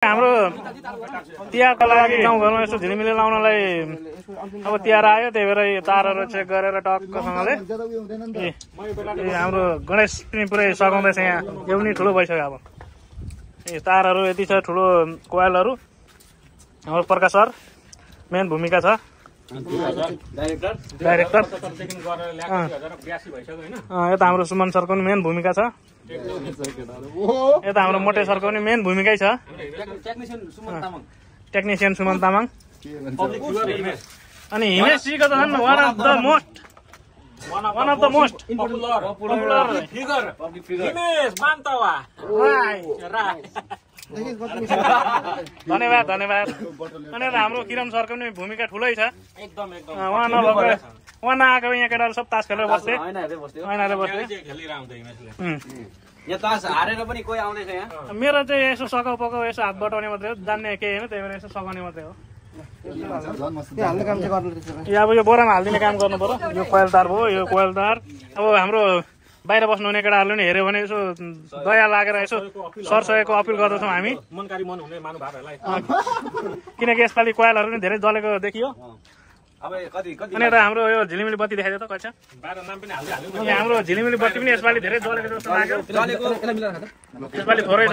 हाम्रो तिहारको लागि गाउँघरमा यसो झिलिमिली लाउनलाई अब तिहार आयो, त्यही भएर तारहरू चेक गरेर टक्कसँगले हाम्रो गणेश पनि पुरै सघाउँदैछ। यहाँ यो पनि ठुलो भइसक्यो। अब तारहरू यति छ, ठुलो कोइलहरू। हाम्रो प्रकाश सर मेन भूमिका छ, डाइरेक्टर। यता हाम्रो सुमन सरको पनि मेन भूमिका छ, यता हाम्रो मोटे सरको पनि मेन भूमिकै छ, टेक्निसियन सुमन तामाङ। अनि हिमेशजीको त झन् one of the most popular figure Himesh Bantawa. धन्यवाद धन्यवाद। अनि हाम्रो किरण सरको पनि भूमिका ठुलै छ एकदम। उहाँ नभएको उहाँ नआएको यहाँ केटाहरू सब तास खेलेर बस्थे, ऐनाले बस्थे। मेरो चाहिँ यसो सघाउ पकाउ यसो हात बटाउने मात्रै हो, जान्ने केही होइन, त्यही भएर यसो सघाउने मात्रै हो। अब यो बोरामा हालिदिने काम गर्नु पर्यो। यो कोइल तार भयो, यो कोइल तार। अब हाम्रो बाहिर बस्नुहुने केटाहरूले पनि हेऱ्यो भने यसो दया लागेर यसो सरसहयोगको अपिल गर्दछौँ हामी, किनकि यसपालि कोइलहरू पनि धेरै जलेको देखियो। अनि यता हाम्रो यो झिलिमिली बत्ती देखाइदियो त कक्षा, हाम्रो झिलिमिली बत्ती पनि यसपालि धेरै जलेको जस्तो लाग्यो। यसपालि थोरै छ,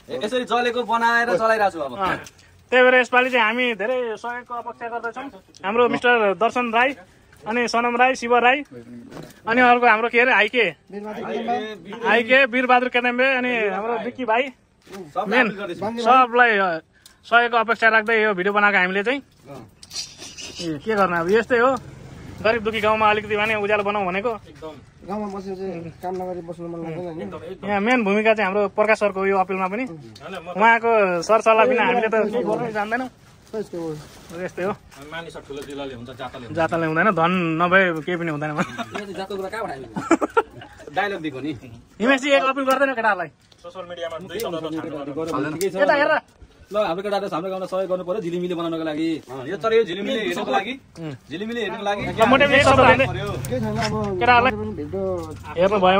यसरी जलेको बनाएर चलाइरहेको छु। अब त्यही भएर यसपालि चाहिँ हामी धेरै सहयोगको अपेक्षा गर्दैछौँ। हाम्रो मिस्टर दर्शन राई, अनि सनम राई, शिव राई, अनि अर्को हाम्रो के अरे आइके वीरबहादुर केतेम्बे, अनि हाम्रो विक्की भाइ मेन सबलाई सहयोगको अपेक्षा राख्दै यो भिडियो बनाएको हामीले चाहिँ। के गर्नु, अब यस्तै हो, गरिब दुखी गाउँमा अलिकति भने उज्यालो बनाऊ भनेको। गाउँमा बसेर चाहिँ काम नगरी बस्नु मन लाग्दैन। यहाँ मेन भूमिका चाहिँ हाम्रो प्रकाश सरको यो अपिलमा पनि, उहाँको सरसल्लाह बिना हामीले त केही गर्नै जान्दैनौँ। यस्तै हो, जातले हुँदैन, धन नभए केही पनि हुँदैन। हिमेशजी एक अपिल गर्दैन केटाहरूलाई सोसियल मिडियामा यता हेर ल। हाम्रो केटाहरूले हाम्रो गाउँमा सहयोग गर्नु पर्यो झिलिमिली बनाउनको लागि। यो तर यो झिलिमिली हेर्नुको लागि, झिलिमिली हेर्नुको लागि केटाहरूलाई हेर्नु भयो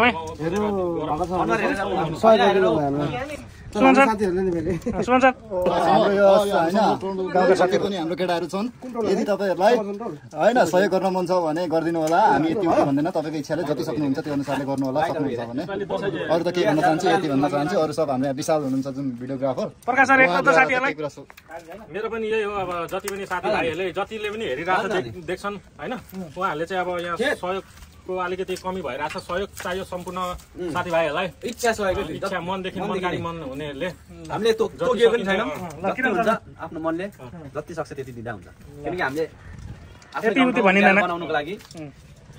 सुमन सर। हाम्रो यो होइन गाउँका साथी पनि हाम्रो केटाहरू छन्। यदि तपाईँहरूलाई होइन सहयोग गर्न मन छ भने गरिदिनु होला। हामी यति भन्दैन, तपाईँको इच्छाले जति सक्नुहुन्छ त्यो अनुसारले गर्नु होला। सक्नुहुन्छ भने अरू त के भन्न चाहन्छु, यति भन्न चाहन्छु। अरू सब हाम्रो विशाल हुनुहुन्छ जुन भिडियोग्राफर प्रकाश सर। मेरो पनि यही हो, अब जति पनि साथीभाइहरूले जतिले पनि हेरिरहेको देख्छन् होइन, उहाँहरूले चाहिँ अब यहाँ सहयोगको अलिकति कमी भइरहेछ। सहयोग चाहियो सम्पूर्ण साथीभाइहरूलाई, इच्छा मनदेखि मनकारी मन हुनेहरूले। हामीले तोकिएको पनि छैन, आफ्नो मनले जति सक्छ त्यति दिँदा हुन्छ। किनकि हामीले बनाउनुको लागि ल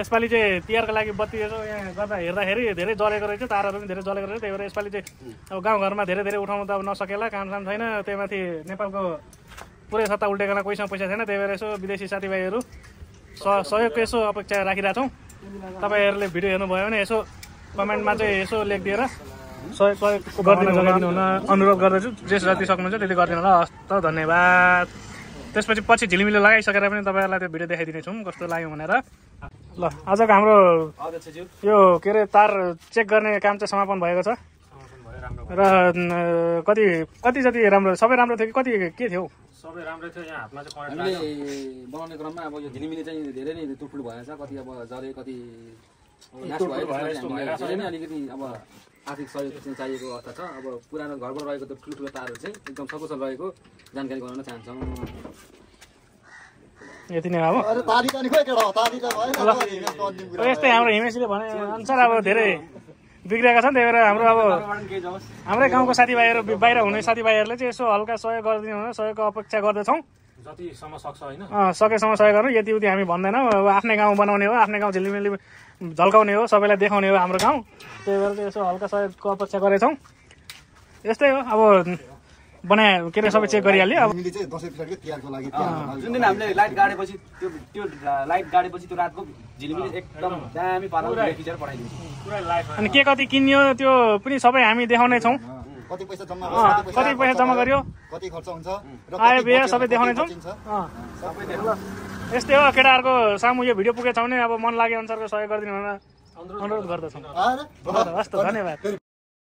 यसपालि चाहिँ तिहारको लागि बत्ती यहाँ गर्दा हेर्दाखेरि धेरै जलेको रहेछ, तारहरू पनि धेरै जलेको रहेछ। त्यही भएर यसपालि चाहिँ अब गाउँघरमा धेरै धेरै उठाउनु त अब नसकेला, कामसाम छैन। त्यही माथि नेपालको पुरै सत्ता उल्टेकोलाई कोहीसँग पैसा छैन। त्यही भएर यसो विदेशी साथीभाइहरू सहयोगको यसो अपेक्षा राखिरहेछौँ। तपाईँहरूले भिडियो हेर्नुभयो भने यसो कमेन्टमा चाहिँ यसो लेखिदिएर सहयोग गरिदिनु हुन अनुरोध गर्दछु। जे जति सक्नुहुन्छ त्यति गरिदिनु होला। हस् त, धन्यवाद। त्यसपछि पछि झिलिमिली लगाइसकेर पनि तपाईँहरूलाई त्यो भिडियो देखाइदिनेछौँ कस्तो लाग्यो भनेर। ल आजको हाम्रो यो के अरे तार चेक गर्ने काम चाहिँ समापन भएको छ र कति जति राम्रो, सबै राम्रो थियो कि कति के थियो? सबै राम्रै थियो। यहाँ हातमा चाहिँ हामीले बनाउने क्रममा अब यो झिलिमिली चाहिँ धेरै नै टुटफुट भएछ। कति अब जले, कति नाश भयो। अलिकति अब आर्थिक सहयोग चाहिँ चाहिएको अवस्था छ। अब पुरानो घरमा रहेको त ठुल्ठुलो तारहरू चाहिँ एकदम सकुशल रहेको जानकारी गराउन चाहन्छौँ। यति नै अब यस्तै हाम्रो हिमेशले भने अनुसार अब धेरै बिग्रेका छन्। त्यही भएर हाम्रो अब हाम्रै गाउँको साथीभाइहरू, बाहिर हुने साथीभाइहरूले चाहिँ यसो हल्का सहयोग गरिदिनु भने सहयोगको अपेक्षा गर्दछौँ। जतिसम्म सक्छ होइन, सकेसम्म सहयोग गर्नु। यति उति हामी भन्दैनौँ। अब आफ्नै गाउँ बनाउने हो, आफ्नै गाउँ झिलिमिली झल्काउने हो, सबैलाई देखाउने हो हाम्रो गाउँ। त्यही भएर चाहिँ यसो हल्का सहयोगको अपेक्षा गरेछौँ। यस्तै हो, अब बनाए के अरे सबै चेक गरिहाल्यो। अब जुन दिन हामीले लाइट गाडेपछि त्यो लाइट गाडेपछि त्यो रातको झिलिमिली एकदम दामी पाराले खिचेर पठाइदिन्छ। अनि के कति किन्यो त्यो पनि सबै हामी देखाउने छौँ। कति पैसा जम्मा गर्यो, कति खर्च हुन्छ, आयो बिहे सबै देखाउने छौँ। यस्तै हो, केटाहरूको सामु यो भिडियो पुगेछ भने अब मन लागे अनुसारको सहयोग गरिदिनु भनेर अनुरोध गर्दछौँ। हस् त, धन्यवाद।